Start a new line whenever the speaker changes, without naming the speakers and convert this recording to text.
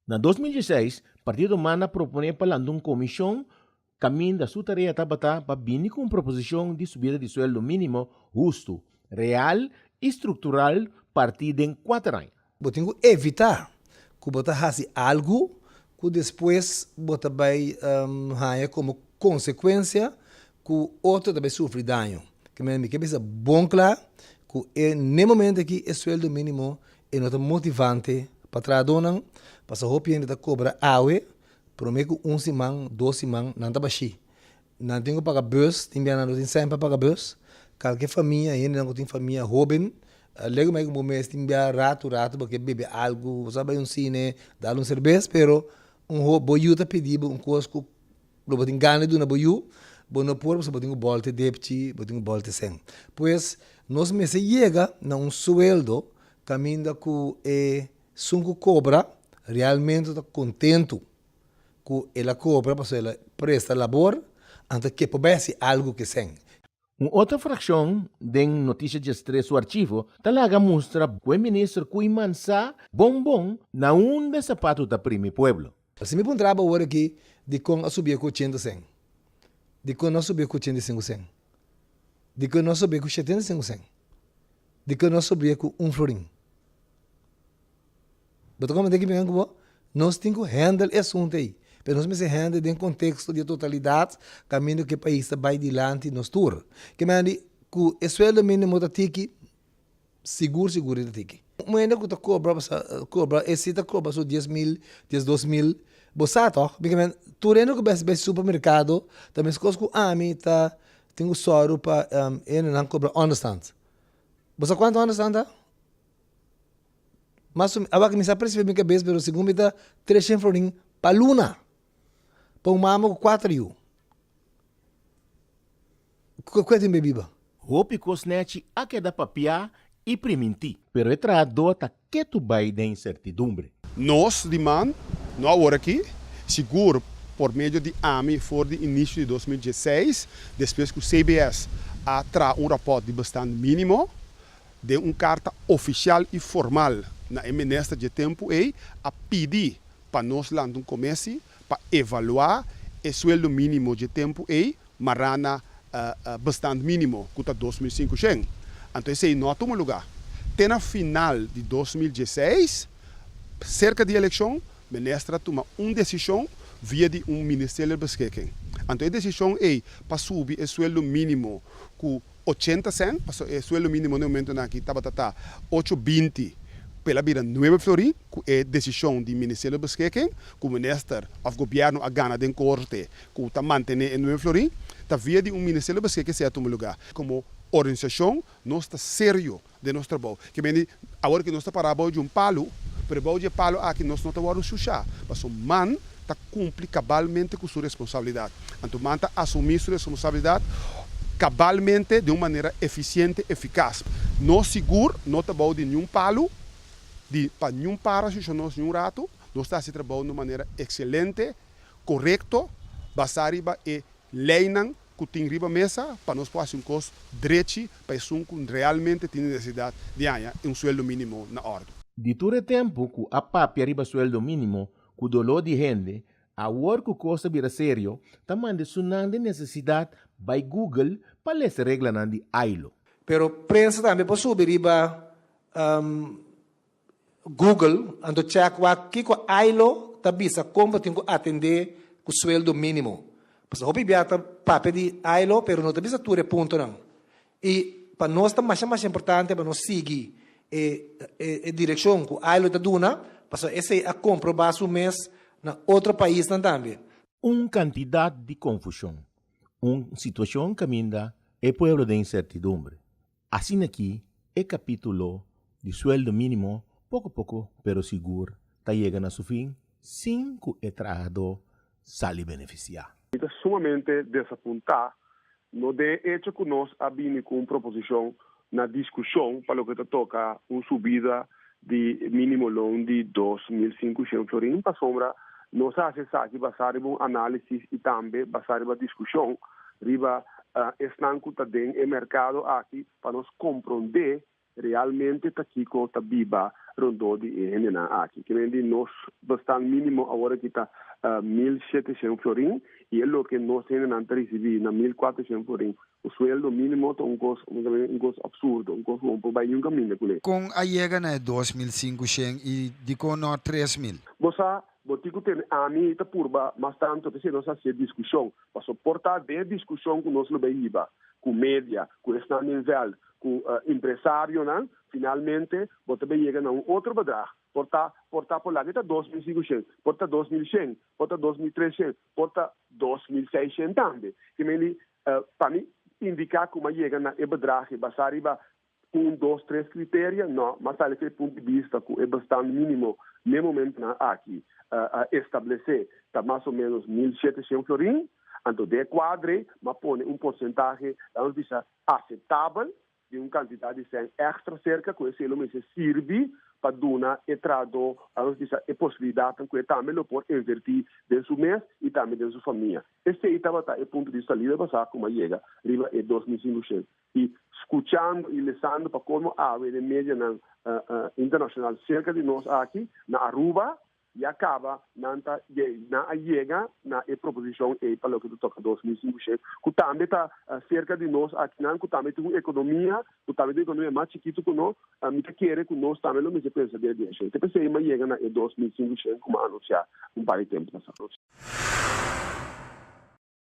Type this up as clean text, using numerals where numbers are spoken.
Na 2016, Partido man a proponé pa lanta un komishon kaminda su tarea tabata pa bini ku un proposishon di subida di sueldo mínimo hustu, real i struktural partí den kuater aña.
Bo tin ku evitá ku bo ta hasi algu ku despues bo ta bai haña komo konsekuensia ku otro ta bai sufri daño. Ke manera mi ke bisa bon kla ku e n'e momento aki e sueldo mínimo e no ta motivante pa trahadónan, pasobra hopi hende ta kobra awe promé ku un siman, dos siman nan ta bashí. Nan tin ku paga bus, tin bia nan no tin sèn pa paga bus. Kalke famia, hendenan ku tin famia hóben, lego mei ku bo mes tin bia ratu ratu bo ke bebe algu, bo sa bai un sine, dal un serbes, pero un ho bo yu ta pidi bo un kos ku lo bo tin gana di duna bo yu, bo no por pasobra bo tin ku bòlta e depchi, bo tin ku bòlta e sèn. Pues, nos mester yega na un sueldo kaminda ku e sun ku kobra realmente ta kontentu ku el a kobra pasobra el a presta labor, anto ke por bai hasi algu ku e sèn.
Un otro frakshon den Noticia 13 su archivo ta laga mustra ku e minister Koeiman sa bon bon na unda e sapatu ta primi pueblo.
Si mi puntra bo awor aki dikon a subi e ku ochenta sen? Dikon no a subi e ku 85 sen? Dikon no a subi e ku 75 sen? Dikon no a subi e ku un florin? Bo ta komprende ki mi ku bo? Nos tin ku handle e asuntu ei, pero nos mester handle den konteksto di e totalidat kaminda ku e pais ta bai dilanti nos tur. Ke manda di ku e sueldo minimo ta tiki, sigur sigur e ta tiki. Un hende ku ta kobra kobra e si ta kobra su 10,000, 12,000, bo sa tòg? Mi ke men tur hende ku bai bai supermerkado ta meskos ku ami ta tin ku sòru pa e hendenan kobra ònderstand. Bo sa kuantu ònderstand ta? Mas o awor mi sa percibi mi cabes pero segun mi ta 300 florin pa luna pa un mama cu cuatro yu. Cu cu tin biba?
Hopi kos nechi a keda papia i primintí. Pero e trahadó ta ketu bai den insertidumbre.
Nos di man no awor aki, sigur por medio di ami for di inicio di 2016, despues cu CBS a traha un raport di bestand minimo, Den un karta ofisial i formal na e minister dje tempu ei a pidi pa nos lanta un komesi pa evaluá e sueldo mínimo dje tempu ei mará na bestand mínimo ku ta 2500. Anto esei no a tuma lugá. Te na final di 2016, serka di elekshon, minister a tuma un desishon via di un ministeriële beschikking. Anto e desishon ei pa subi e sueldo mínimo ku 80 sènt, pasobra e sueldo mínimo na e momentonan aki tabata ta ocho binti, p'el a bira nuebe florin, ku e desishon di Ministerio di Beschikking, ku minister òf gobièrnu a gana den korte ku ta mantené e nuebe florin, ta via di un Ministerio di Beschikking esei a tuma lugá. Komo organisashon nos ta serio den nos trabou. Ke mende awor ke nos ta pará bou di un palu, pero bou di e palu aki nos no ta wòrdu shushá, pasobra man ta kumpli kabalmente ku su responsabilidat. Anto man ta asumí su responsabilidat kabalmente den un manera efisiente, efikas. Nos sigur no ta bou di niun palu, di pa niun para shusha nos niun ratu. Nos ta hasi trabou na un manera ekselente, korekto, basá riba e leinan ku tin riba mesa pa nos por hasi un kos drechi pa esun ku realmente tin nesesidat di haña un sueldo mínimo na òrdu.
Di tur e tempu ku a papia riba sueldo mínimo ku doló di hende, awor ku kos a bira serio, ta manda esunnan den nesesidat bai Google pa lesa reglanan di ILO.
Pero prensa tambe por subi riba Google anto check wak kiko ILO ta bisa kon bo tin ku atendé ku sueldo mínimo. Pasobra hopi bia ta papia di ILO pero no ta bisa tur e puntonan. I pa nos ta masha masha importante pa nos sigui e e direkshon ku ILO ta duna pasobra esei a komprobá su mes na otro paisnan tambe.
Un kantidat di konfushon, un situashon kaminda e pueblo den insertidumbre. Asina ki e kapítulo di sueldo mínimo poko poko pero sigur ta yega na su fin sin ku e trahadó sali benefisiá.
Mi ta sumamente desapuntá no den e echo ku nos a bini ku un proposishon na diskushon pa loke ta toka un subida di mínimo loon di 2500 florin pasobra nos a hasi esaki basá riba un análisis i tambe basá riba diskushon riba esnan ku ta den e merkado aki pa nos komprondé. realmente ta kiko ta biba rondó di e hendenan aki. Ke men di nos bestand mínimo awor aki ta 1700 florin i e loke nos hendenan ta risibí na 1400 florin ku sueldo mínimo ta un kos un kos absurdo, un kos ku bo no por bai niun kaminda kuné.
Kon a yega na e 2500 i dikon no 3000?
Bo sa, bo tin ku tene ami ta purba mas tantu p'esei nos a hasi e diskushon. Pasobra por ta den e diskushon ku nos lo bai hiba ku media, ku esnan den vèlt, ku empresarionan, finalmente bo ta bai yega na un otro bedrag. Por ta, por ta por laga ta 2500, por ta 2100, por ta 2300, por ta 2600 tambe. Ke men di, pa mi indiká ku mi a yega na e bedrag ei basá riba un, dos, tres kriteria, no, mi a sali ku e punto di bista ku e bestand mínimo n'e momentunan aki a establesé ta mas o ménos 1700 florin. Anto den e kuadro ei mi a pone un porsentahe, laga nos bisa, aseptabel di un kantidat di sèn èkstra serka ku esei lo mester sirbi pa duna e trahadó, laga nos bisa, e posibilidatnan ku e tambe lo por invertí den su mes i tambe den su famia. Esei tabata e punto di salida basá ku mi a yega riba e 2500. I skuchando i lesando pa komo awe den medianan internashonal serka di nos aki na Aruba, Ya caba nan ta nan a yega na e proposicion ey pa loke ta toca 2500, cu tambe ta cerca di nos akinan, cu tambe tin un economia, cu tambe tin un economia mas chikito cu nos, mi ta kere cu nos tambe lo mester pensa den e direccion. Te p'esey mi a yega na e 2500 cu mi a anuncia un par di tempo pasa.